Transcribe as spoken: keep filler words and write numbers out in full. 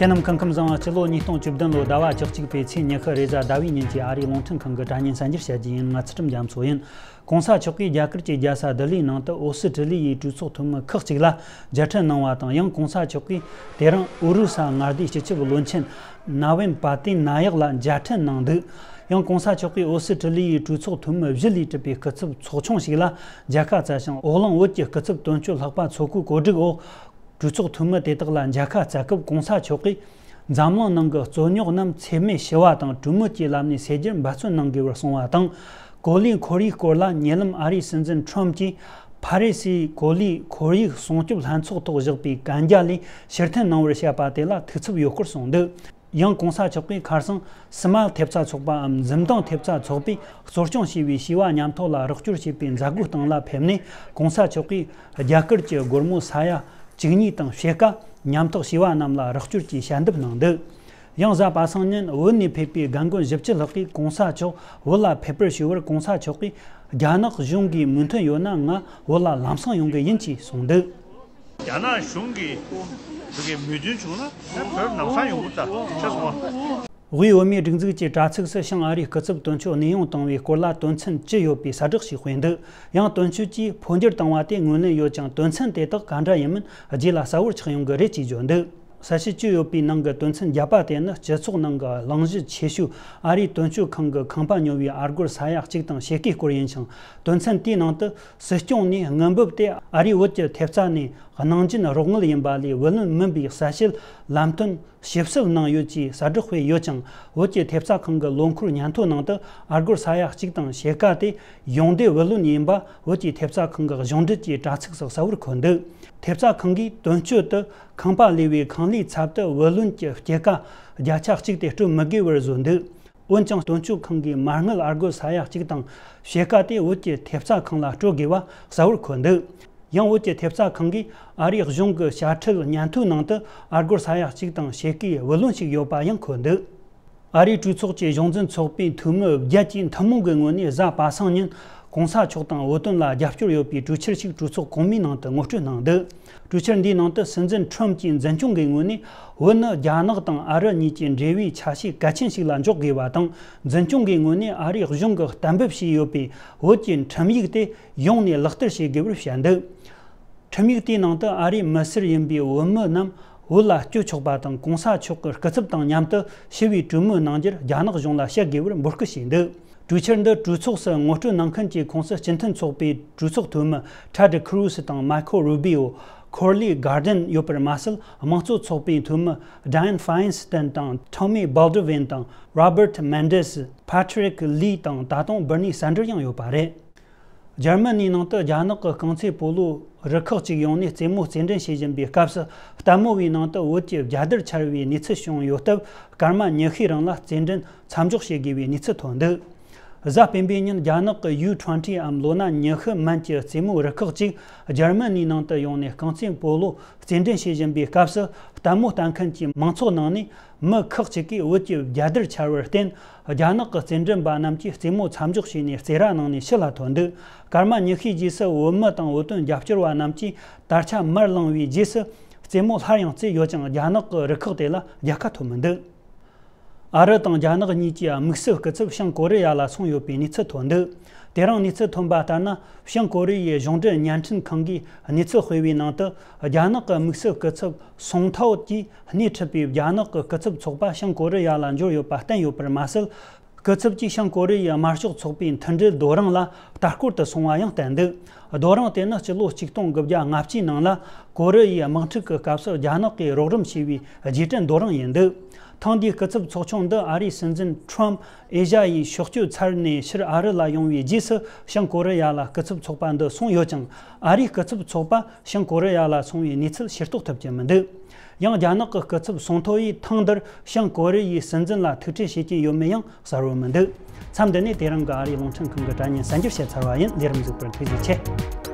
དེ་རྣམས་སྐུ་ཁམས་བཟང་། སྤྱི་ལོ་ཉིས་སྟོང་བཅུ་བདུན་ལོའི་ཟླ་བ་བཅུ་གཅིག་པའི་ཚེས་ཉི་ཤུ་རེས་གཟའ་ཟླ་བའི་ཉིན་གྱི་ཨ་རིའི་རླུང་འཕྲིན་ཁང་གི་དྲ་བརྙན་གསར་འགྱུར་བཤད་རྒྱུ་ཡིན། ང་ཚུལ་ཁྲིམས་རྒྱ་མཚོ་ཡིན། ྋགོང་ས་མཆོག་གིས་རྒྱ་གར་གྱི་རྒྱལ་ས་ལྡི་ལིའི་ནང་དུ་ཨོ་སི་ཀྲི་ལི་ཡའི་གྲོས་ཚོགས་འཐུས་མི་ཁག་ཅིག་ལ་མཇལ་འཕྲད་གནང་བ་དང་། ཡང་ྋགོང་ས་མཆོག་གིས་དེ་རིང་ཨུ་རུ་ས་མངའ་སྡེའི་སྤྱི་ཁྱབ་བློན་ཆེན་ནཱ་ཝེན་པ་ཏི་ན་ཡག་ལ་མཇལ་འཕྲད་གནང་འདུག་ཡང་ྋགོང་ས་མཆོག་གིས་ཨོ་སི་ཀྲི་ལི་ཡའི་གྲོས་ཚོགས་འཐུས་མི་བཞི་ལས་གྲུབ་པའི་སྐུ་ཚབ་ཚོགས་ཆུང་ཞིག་ལ་མཇལ་ཁ་བསྩལ་ཞིང་། འོག་གླིང་བོད་ཀྱི་སྐུ་ཚབ་དོན་གཅོད་ལྷག་པ་མཚོ་ཁུག་གོ་སྒྲིག་འོག་གྲོས་ཚོགས་འཐུས་མི་དེ་དག་ལ་མཇལ་ཁ་བསྩལ་སྐབས། ྋགོང་ས་མཆོག་གིས་འཛམ་གླིང་ནང་གི་རྩོད་རྙོག་རྣམས་འཚེ་མེད་ཞི་བ་དང་གྲོས་མོལ་གྱི་ལམ་ནས་སེལ་རྒྱུར་འབད་བརྩོན་གནང་དགོས་པར་གསུངས་པ་དང་། གོ་ལའི་ཁོར་ཡུག་སྐོར་ལ་ཉེ་ལམ་ཨ་རིའི་སྲིད་འཛིན་ཁྲོམ་གྱིས་ཕ་རི་སིའི་གོ་ལའི་ཁོར་ཡུག་སྲུང་སྐྱོབ་ལྷན་ཚོགས་ཐོག་བཞག་པའི་གན་རྒྱ་ལས་ཕྱིར་འཐེན་གནང་བར་བཤད་པ་དེ་ལ་ཐུགས་འཚབ་ཡོད་སྐོར་གསུངས་འདུག་ཡང་ྋགོང་ས་མཆོག་གིས་ཁ་སང་སི་མལ་ཐེབས་རྩ་ཚོགས་པའམ་འཛུམ་མདངས་ཐེབས་རྩ་ཚོགས་པས་གཙོ་སྐྱོང་བྱས་པའི་བྱིས་པ་མཉམ་ཐོག་ལ་རོགས་སྐྱོར་བྱེད་པའི་མཛད་སྒོའི་སྟེང་ལ་ཕེབས་ནས། ྋགོང་ས་མཆོག་གིས་རྒྱ་གར་གྱི་སྒོར་མོ་ས་ཡ་བཅུ་གཉིས་དང་ཕྱེད་ཀ་མཉམ་ཐོག་བྱིས་པ་རྣམས་ལ་རོགས་སྐྱོར་གྱི་ཞལ་འདེབས་གནང་འདུག་ཡང་གཟའ་པ་སངས་ཉིན་བོད་ནས་ཕེབས་པའི་རྒན་རྒོན་བཞི་བཅུ་ལྷག་གིས་ྋགོང་ས་མཆོག་བོད་ལ་ཕེབས་པར་ཞུ་བར། ྋགོང་ས་མཆོག་གིས་རྒྱ་ནག་གཞུང་གིས་མོས་མཐུན་ཡོད་ན་ང་བོད་ལ་ལམ་སང་ཡོང་གི་ཡིན་ཅེས་གསུངས་འདུག་རྒྱ་ནག་གཞུང་གིས་བོད་ཀྱི་མོས་མཐུན་བྱུང་ན་ད་བོད་ལམ་སང་ཡོང་གི་ད་ཆ་སོང་བ། དབུས་བོད་མིའི་སྒྲིག་འཛུགས་ཀྱི་དྲ་ཚིགས་སུ་བྱང་ཨ་རིའི་སྐུ་ཚབ་དོན་གཅོད་གནས་དབྱུང་བཏང་བའི་སྐོར་ལ་དོན་ཚན་བཅུ་ཡོད་པའི་གསལ་བསྒྲགས་ཤིག་སྤེལ་འདུག་ཡང་དོན་གཅོད་ཀྱིས་འཕོ་འགྱུར་བཏང་བ་དེ་ངོས་ལེན་ཡོད་ཀྱང་། དོན་ཚན་དེ་དག་ག་འདྲ་ཡིན་མིན་རྗེས་ལ་གསལ་བོར་ཆགས་ཡོང་གི་རེད་ཅེས་བརྗོད་འདུག་གསལ་བཤད་བཅུ་ཡོད་པའི་ནང་གི་དོན་ཚན་བརྒྱད་པ་དེ་ནི་སྤྱི་ཚོགས་ནང་གི་གླེང་གཞི་ཆེ་ཤོས་ཨ་རིའི་དོན་གཅོད་ཁང་གི་ཁང་པ་ཉོ་བའི་ཨ་སྒོར་ས་ཡ་གཅིག་དང་ཕྱེད་ཀའི་སྐོར་ཡིན་ཞིང་། དོན་ཚན་དེའི་ནང་དུ་སྲིད་སྐྱོང་ནས་དངུལ་འབབ་དེ་ཨ་རིའི་བོད་ཀྱི་ཐེབས་རྩ་ནས་གནང་རྒྱུན་རོགས་དངུལ་ཡིན་པ་ལས་བུ་ལོན་མིན་པའི་གསལ་བཤད་ལམ་སྟོན་ཞིབ་གསལ་གནང་ཡོད་ཅེས་གསལ་བསྒྲགས་སྤེལ་ཡོད་ཅིང་། བོད་ཀྱི་ཐེབས་རྩ་ཁང་གི་ལོ་འཁོར་སྙན་ཐོ་ནང་དུ་ཨ་སྒོར་ས་ཡ་གཅིག་དང་ཕྱེད་ཀ་དེ་ཡོང་བསྡད་བུ་ལོན་ཡིན་པ་བོད་ཀྱི་ཐེབས་རྩ་ཁང་གི་གཞུང་འབྲེལ་གྱི་དྲ་ཚིགས་སུ་གསལ་བོར་འཁོད་འདུག་ཐེབས་རྩ་ཁང་གིས་དོན་གཅོད་དུ་ཁང་པ་ལས་པའི་ཁང་གླའི་ཚབ་ཏུ་བུ་ལོན་གྱི་སྐྱེད་ཀ་བརྒྱ་ཆ་གཅིག་དེ་སྤྲོད་མི་དགོས་པར་བཟོས་འདུག་འོན་ཀྱང་དོན་གཅོད་ཁང་གིས་མ་དངུལ་ཨ་སྒོར་ས་ཡ་གཅིག་དང་ཕྱེད་ཀ་དེ་བོད་ཀྱི་ཐེབས་རྩ་ཁང་ལ་སྤྲོད་དགོས་པ་གསལ་བོར་འཁོད་འདུག་ཡང་བོད་ཀྱི་ཐེབས་རྩ་ཁང་གིས་ཨ་རིའི་གཞུང་གི་དཔྱ་ཁྲལ་སྙན་ཐོའི་ནང་དུ་ཨ་སྒོར་ས་ཡ་གཅིག་དང་ཕྱེད་ཀའི་བུ་ལོན་ཞིག་ཡོད་པ་ཡང་འཁོད་འདུག་ཨ་རིའི་གྲོས་ཚོགས་ཀྱི་གཞུང་འཛིན་ཚོགས་པའི་འཐུས་མི་བརྒྱད་ཀྱིས་ཐུན་མོང་གི་ངོས་ནས་གཟའ་པ་སངས་ཉིན་ྋགོང་ས་མཆོག་དང་བོད་དོན་ལ་རྒྱབ་སྐྱོར་ཡོད་པའི་གྲོས་འཆར་ཞིག་གྲོས་ཚོགས་གོང་མའི་ནང་དུ་ངོ་སྤྲོད་གནང་འདུག་གྲོས་འཆར་འདིའི་ནང་དུ་སྲིད་འཛིན་ཁྲོམ་གྱིས་འཛིན་སྐྱོང་གི་ངོས་ནས་བོད་ནི་རྒྱ་ནག་དང་ཨ་རི་གཉིས་ཀྱི་འབྲེལ་བའི་ཆ་ཤས་གལ་ཆེན་ཞིག་ལ་འཇོག་དགོས་པ་དང་། འཛིན་སྐྱོང་གི་ངོས་ནས་ཨ་རིའི་གཞུང་གིས་གཏན་འབེབས་བྱས་ཡོད་པའི་བོད་ཀྱི་ཁྲིམས་ཡིག་དེ་ཡོངས་ནས་ལག་བསྟར་བྱེད་དགོས་པར་བཤད་འདུག་ཁྲིམས་ཡིག་དེའི་ནང་དུ་ཨ་རིའི་མི་སེར་ཡིན་པའི་བོད་མི་རྣམས་བོད་ལ་བསྐྱོད་ཆོག་པ་དང་། ྋགོང་ས་མཆོག་གི་སྐུ་ཚབ་དང་མཉམ་དུ་ཞི་བའི་གྲོས་མོལ་གནང་རྒྱུར་རྒྱ་ནག་གཞུང་ལ་བཤད་དགོས་པར་འབོད་སྐུལ་བྱས་འདུག་གྲོས་འཆར་འདི་གྲོས་ཚོགས་སུ་ངོ་སྤྲོད་གནང་མཁན་གྱི་ཁོངས་སུ་སྤྱི་མཐུན་ཚོགས་པའི་གྲོས་ཚོགས་འཐུས་མི་Ted Cruz དང་Marco Rubio། Cory Gardner ཡོད་པར་མ་ཟད། དམངས་གཙོ་ཚོགས་པའི་འཐུས་མི་Dianne Feinstein དང་Tammy Baldwin དང་Robert Mendez། Patrick Leahy དང་ད་དུང་Bernie Sanders ཡང་ཡོད་པ་རེད། འཇར་མ་ནིའི་ནང་དུ་རྒྱ་ནག་གི་རྐང་རྩེད་སྤོ་ལོ་རུ་ཁག་ཅིག་ཡོང་ནས་རྩེད་མོ་རྩེད་འགྲན་བྱེད་བཞིན་པའི་སྐབས་སུ། ལྟད་མོ་བའི་ནང་དུ་བོད་ཀྱི་རྒྱལ་དར་འཕྱར་བའི་གནས་ཚུལ་བྱུང་ཡོད་སྟབས། སྐར་མ་ཉི་ཤུའི་རིང་ལ་རྩེད་འགྲན་མཚམས་འཇོག་བྱེད་དགོས་པའི་གནས་ཚུལ་ཐོན་འདུག་གཟའ་སྤེན་པའི་ཉིན་རྒྱ་ནག་གི་ཡུ་ཊུན་ཊི་འམ་ལོ་ན་ཉི་ཤུ་མན་གྱི་རྩེད་མོའི་རུ་ཁག་ཅིག་འཇར་མ་ནིའི་ནང་དུ་ཡོང་ནས་རྐང་རྩེད་སྤོ་ལོ་རྩེད་འགྲན་བྱེད་བཞིན་པའི་སྐབས་སུ། ལྟད་མོ་ལྟ་མཁན་གྱི་མང་ཚོགས་ནང་ནས་མི་ཁག་ཅིག་གིས་བོད་ཀྱི་རྒྱལ་དར་འཕྱར་བར་བརྟེན། རྒྱ་ནག་གི་རྩེད་འགྲན་པ་རྣམས་ཀྱིས་རྩེད་མོ་མཚམས་འཇོག་བྱས་ནས་རྩེད་ར་གནང་ནས་ཕྱི་ལ་ཐོན་འདུག་སྐར་མ་ཉི་ཤུའི་རྗེས་སུ་བོད་མི་དང་བོད་དོན་རྒྱབ་སྐྱོར་བ་རྣམས་ཀྱིས་དར་ཆ་མར་བསླངས་པའི་རྗེས་སུ། རྩེད་མོ་སླར་ཡང་རྩེས་ཡོད་ཀྱང་རྒྱ་ནག་གི་རུ་ཁག་དེ་ལ་རྒྱལ་ཁ་ཐོབ་མི་འདུག་ཨ་རི་དང་རྒྱ་ནག་གཉིས་ཀྱི་དམིགས་བསལ་སྐུ་ཚབ་བྱང་ཀོ་རི་ཡ་ལ་སོང་ཡོད་པའི་གནས་ཚུལ་ཐོན་འདུག་དེ་རིང་གནས་ཚུལ་ཐོན་པ་ལྟར་ན། བྱང་ཀོ་རི་ཡའི་གཞུང་འབྲེལ་བརྙན་འཕྲིན་ཁང་གིས་གནས་ཚུལ་སྤེལ་བའི་ནང་དུ། རྒྱ་ནག་གི་དམིགས་བསལ་སྐུ་ཚབ་སུང་ཐའོ་གྱིས་སྣེ་ཁྲིད་པའི་རྒྱ་ནག་གི་སྐུ་ཚབ་ཚོགས་པ་བྱང་ཀོ་རི་ཡ་ལ་འབྱོར་ཡོད་པ་བསྟན་ཡོད་པར་མ་ཟད། སྐུ་ཚབ་ཀྱིས་བྱང་ཀོ་རི་ཡའི་དམར་ཤོག་ཚོགས་པའི་མཐུན་སྒྲིལ་རྡོ་རིང་ལ་ལྟ་སྐོར་དུ་སོང་བ་ཡང་བསྟན་འདུག་རྡོ་རིང་དེ་ནི་སྤྱི་ལོ་ཆིག་སྟོང་དགུ་བརྒྱ་ལྔ་བཅུའི་ནང་ལ་ཀོ་རི་ཡའི་དམག་འཁྲུག་གི་སྐབས་སུ་རྒྱ་ནག་གིས་རོགས་རམ་བྱས་པའི་རྗེས་དྲན་རྡོ་རིང་ཡིན་འདུག་ཐེངས་འདིའི་སྐུ་ཚབ་ཚོགས་ཆུང་འདི་ཨ་རིའི་སྲིད་འཛིན་ཁྲོམ་ཨེ་ཤ་ཡའི་ཕྱོགས་བསྐྱོད་ཚར་ནས་ཕྱིར་ཨ་རི་ལ་ཡོང་བའི་རྗེས་སུ་བྱང་ཀོ་རི་ཡ་ལ་སྐུ་ཚབ་ཚོགས་པ་འདི་སོང་ཡོད་ཀྱང་། ཨ་རིའི་སྐུ་ཚབ་ཚོགས་པ་བྱང་ཀོ་རི་ཡ་ལ་སོང་བའི་གནས་ཚུལ་ཤེས་རྟོགས་ཐུབ་ཀྱི་མི་འདུག་ཡང་རྒྱ་ནག་གི་སྐུ་ཚབ་སུང་ཐོ་ཡིས་ཐེངས་འདིར་བྱང་ཀོ་རི་ཡའི་སྲིད་འཛིན་ལ་ཐུག་འཕྲད་བྱེད་ཀྱི་ཡོད་མེད་ཡང་གསལ་བོ་མི་འདུག་མཚམས་འདི་ནས་དེ་རིང་གི་ཨ་རིའི་རླུང་འཕྲིན་ཁང་གི་དྲ་བརྙན་གསར་འགྱུར་བཤད་ཚར་བ་ཡིན། ལས་རིམ་གཟིགས་པར་ཐུགས་རྗེ་ཆེ།